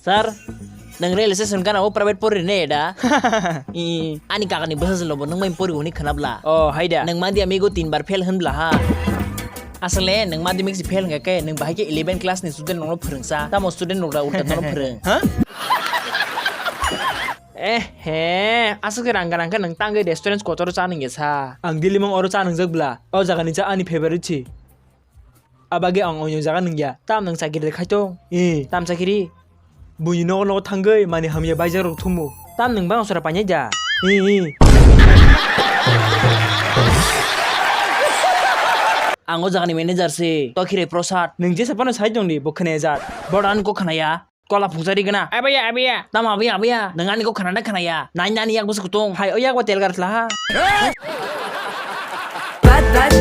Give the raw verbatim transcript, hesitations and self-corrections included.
Sir, nwng railway station gana o private pori ne da? I, ani kakani bwsa jwlo bo nwng bai pori hwnwi khwnabla. Oh, hai da. Nwng mandi amigo tin bar fail hwnbla ha. Asole nwng madhyamik si fail hwnkha khe nwng bahai khe eleven class ni student rokno phwrwngsa. Tamo student rok da ulta no phwrwng. Ha? Eh he, aswk se rang gana khe nwng tangwi restaurant kotor cha nungya sa. Ang Delhi mang oro cha nungjak bla. O jaga ni cha ani favorite si. Abagwi ang oino jaga nungya. Tam nwng chakiri de khaito? Eh. Tam chakiri? Buini nogo nogo thangwi mani hamya baijak rok thumu. Tam nwng bang sora painai da? Eh, eh. Ang o jaga ni manager se. Tokhire Prasad. Nwng jesa phano sai tong di, bo khwnaya jat. Bodo ani kok khwnaya. Kola phungjari gana. Abaya, abaya. Tamo abaya, abaya. Nwng ani kok khwnana khwnaya. Nai nani yak bwswk kutung. Hai, o yak ba tel gar tla ha. Bad bad